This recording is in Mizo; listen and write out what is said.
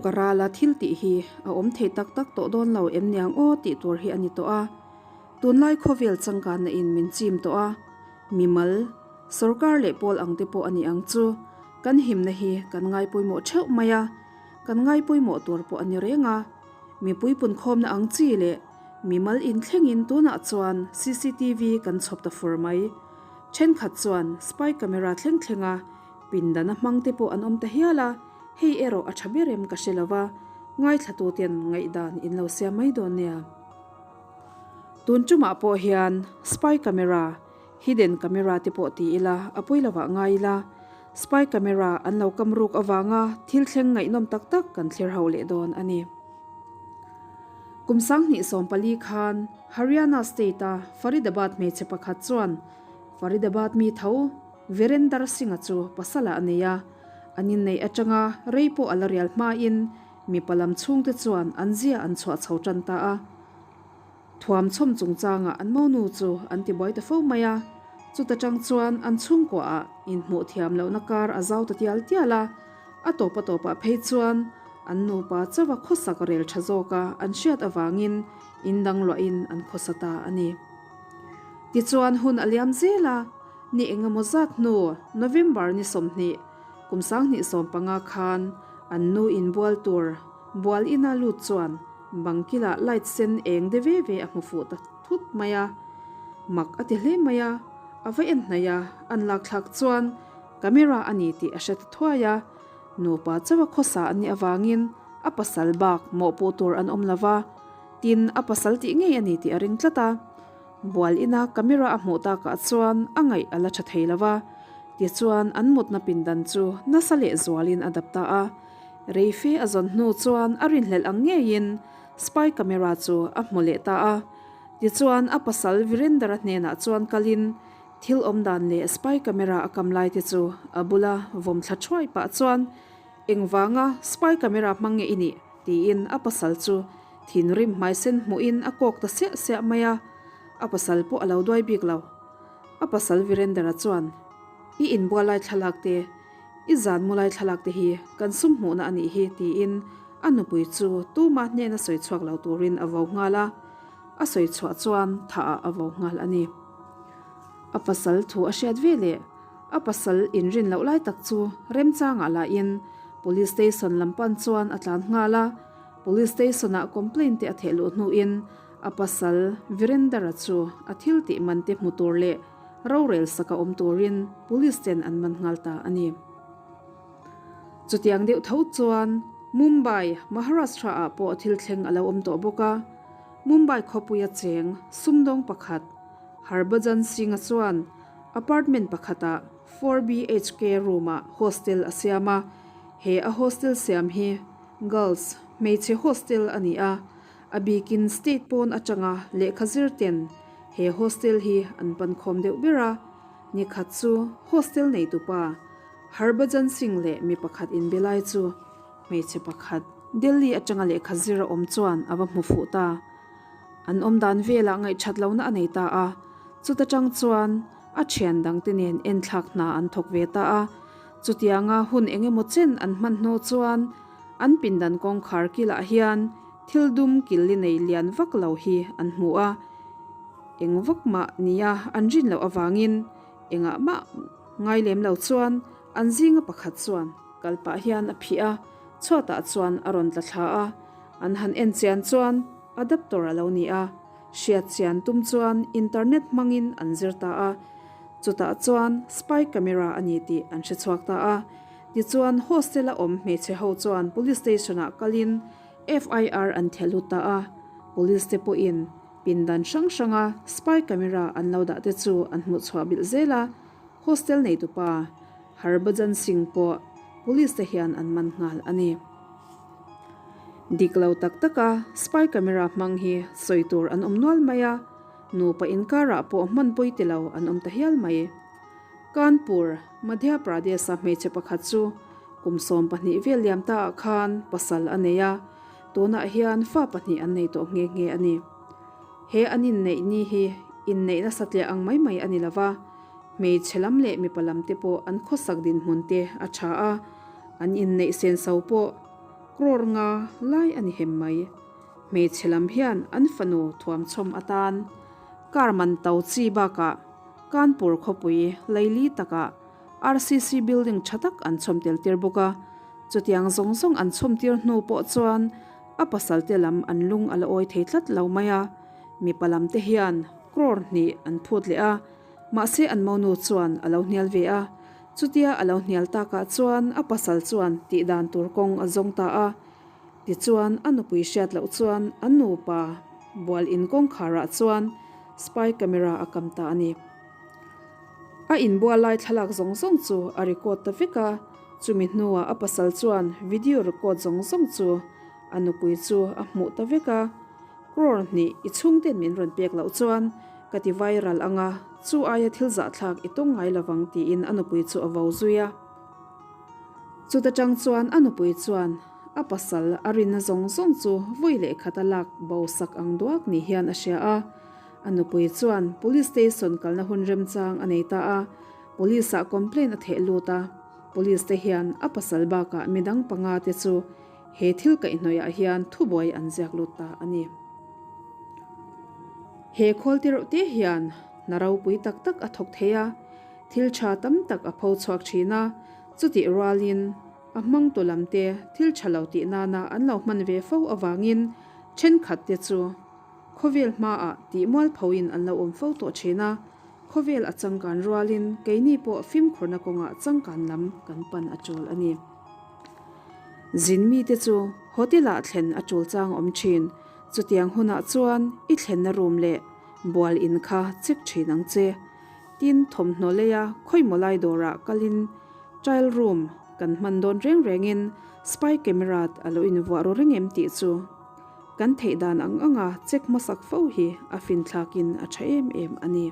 ruk a rala thil tih hi a awm thei tak tak tawh dawn lo em niang aw tih tur hi a ni tawh a. Tunlai khawvel changkanna in min chim tawh a, mimal, sorkar leh pawl ang te pawh a ni ang chu, kan himna hi kan ngaipawimawh theuh mai a, kan ngaipawimawh tur pawh a ni reng a. Mipui punkhawmna ang chi leh mimal inthlengin tunah chuan cctv kan chhawp ta fur mai. Thenkhat chuan spy camera thleng thlenga pindana hmang te pawh an awm ta hial a, hei erawh a tha ber em ka hre lo va, ngaithlatuten ngaihdan in lo siam mai dawn nia. Tun tumah pawh hian spy camera, hidden camera te pawh ti ila a pawi lovah ngai ila, spy camera an lo kam ruk avanga thil thleng ngaihnawm tak tak kan thlir ho leh dawn a ni. Kum 2014 khan Haryana state-a Faridabad hmeichhe pakhat chuan Faridabad mi tho Virender Singh-a chu pasalah a nei a, an inneih atanga rei pawh a la rial hmain mipa lam chhungte chuan an zia an chhuah chho tan ta a. Thuam chhawm chungchangah an monu chu an tibuai ta fo mai a, chuta tang chuan an chhungkuaah inhmuh thiam lohna kar a zau ta tial tial a, a tawp a tawpah phei chuan an nupa chauha khawsak rel tha zawka an hriat avangin indang luahin an khawsa ta a ni. Tichuan hun a liam zel a, ni engemaw zat hnu November ni 20, kum 2015 khan an nu inbual tur bual ina lut chuan Bangkila light sen eng de ve ve a hmu fuh ta thut mai a, mak a ti hle mai a, a va en hnaih a, an lak thlak chuan camera a ni tih a hre ta thuai a, nupa chauha khawsa an nih avangin a pasal bak mawhpuh tur an awm lo va, tin a pasal tih ngei a ni tih a ring tlat a, bual ina camera a hmuh takah chuan a ngaih a la tha thei lo va, tichuan an mutna pindan chu nasa leh zualin a dap ta a. Reife a zawn hnu chuan a rinhlelh ang ngeiin spy camera chu a hmu leh ta a. Tichuan a pasal Virendra hnenah chuan kalin thil awm dan leh spy camera a kam lai te chu a bula vawm thla thuai pah chuan Engvanga spy camera hmang nge i nih? tiin a pasal chu thinrim hmaisen hmuhin a kawk ta siah siah mai a. A pasal pawh a lo duai bik lo. A pasal Virendra chuan I inbual lai thlalak te I zan mulai thlalak te hi kan sum hmuhna a nih hi tiin a nupui chu tuma hnena sawi chhuak lo turin a vo nghal a, a sawi chhuah chuan thaah a vo nghal a ni. A pasal thu a hriat ve leh a pasal inrin loh lai tak chu remchangah lahin Police Station lam pan chuan a tlan nghal a, Police Station-ah complaint te a theh luh hnuin a pasal Virendra chu a thil tih man te hmu tur leh Rorel saka awm turin Police ten an man nghal ta a ni. Chutiang deuh tho chuan Mumbai, Maharashtra ah pawh thil thleng a lo awm tawh bawk a. Mumbai khawpuia cheng sumdawng pakhat Harbhajan Singh-a chuan apartment pakhatah 4BHK room-ah hostel a siam a. He a hostel siam hi girls, hmeichhe hostel a ni a. A bikin state pawn atanga lehkha zir ten he hostel hi an pan khawm deuh ber a, nikhat chu hostel neitupa Harbhajan Singh leh mi pakhat inbe lai chu hmeichhe pakhat Delhi atanga lehkha zir a awm chuan a va hmu fuh ta. An awm dan velah ngaihthat lohna a nei ta a, chuta tang chuan a thian dangte nen enthlak hna an thawk ve ta a, chutianga hun engemaw chen an hman hnu chuan an pindan kawngkhar kilah hian Thil dum kil li nei lian vak lo hi an hmu a, eng vak mah nia an rin loh avangin engah mah ngai lem lo chuan an zinga pakhat chuan kal pah hian a phih a, chhuatah chuan a rawn tla thla a, an han en chian chuan adapter a lo ni a, hriat chian tum chuan internet hmangin an zir ta a, chutah chuan spy camera a ni tih an hre chhuak ta a, tichuan hostel a awm hmeichhe ho chuan police station ah kalin FIR an theh lut ta a, Police te pawhin pindan hrang hranga spy camera an lo dah te chu an hmuh chhuah bilh zel a, hostel neitupa Harbhajan Singh pawh Police te hian an man nghal a ni. Dik lo tak taka spy camera hmang hi sawi tur an awm nual mai a, nupa inkarah pawh hmanpui ti lo an awm ta hial mai. Kanpur, Madhya Pradesh-a hmeichhe pakhat chu Kum 12 vel liam ta ah khan pasal a nei a, tunah hian fa pahnih an nei tawh nghe nghe a ni. He an inneih ni hi inneihna satliah ang mai mai a ni lova, hmeichhe lam leh mipa lam te pawh an khawsak dinhmun te a tha a, an inneih senso pawh Crore nga lai a ni hem mai. Hmeichhe lam hian an fanu thuamchhawm atan car man to chi bakah Kanpur khawpui laili takah RCC building tha tak an chhawm tel tir bawk a. Chutiang zawng zawng an chhawm tir hnu pawh chuan a pasal te lam an lung a la awi thei tlat lo mai a. Mipa lam te hian crore hnih an phut leh a, mahse an monu chuan a lo hnial ve a. Chutia a lo hnial takah chuan a pasal chuan tih dan tur kawng a zawng ta a. Tichuan a nupui hriat loh chuan a nupa bual in kawngkharah chuan spy camera a kam ta a ni. A inbual lai thlalak zawng zawng chu a record ta vek a, chumi hnuah a pasal chuan video record zawng zawng chu a nupui chu a hmuh ta vek a. Crore hnih i chhungten min rawn pek loh chuan ka ti viral ang a, chu aia thil zahthlak i tawng ngai lovang tiin a nupui chu a vo zui a. Chuta tang chuan a nupui chuan a pasal a rinna zawng zawng chu vawi leh khat a lak bo sak ang duak ni hian a hria a. A nupui chuan police station kalna hun remchang a nei ta a, police ah complaint a theh lut a, police te hian a pasal bakah midang panga te chu He thil kaihhnawihah hian thubuai an ziak lut ta a ni. He khawl te reuh te hian hna ropui tak tak a thawk thei a, thil tha tam tak a pho chhuak thin a, chutih rualin a hmangtu lam te thil tha lo tih nana an lo hman ve fo avangin thenkhat te chu khawvel hmaah tih mualphoin an lo awm fo tawh thin a, khawvel a changkan rualin keini pawh fimkhurna kawngah changkan lam kan pan a tul a ni. Zin mite chu hotel ah thlen a tul chang awm thin. Chutiang hunah chuan i thlenna room leh bual in kha check thin ang che. Tin, thawmhnaw leia khawimaw lai dawrah kalin trial room kan hman dawn reng rengin spy camera a lo invuah ru reng em tih chu kan theih dan ang anga check hmasak fo hi a finthlakin a tha em em a ni.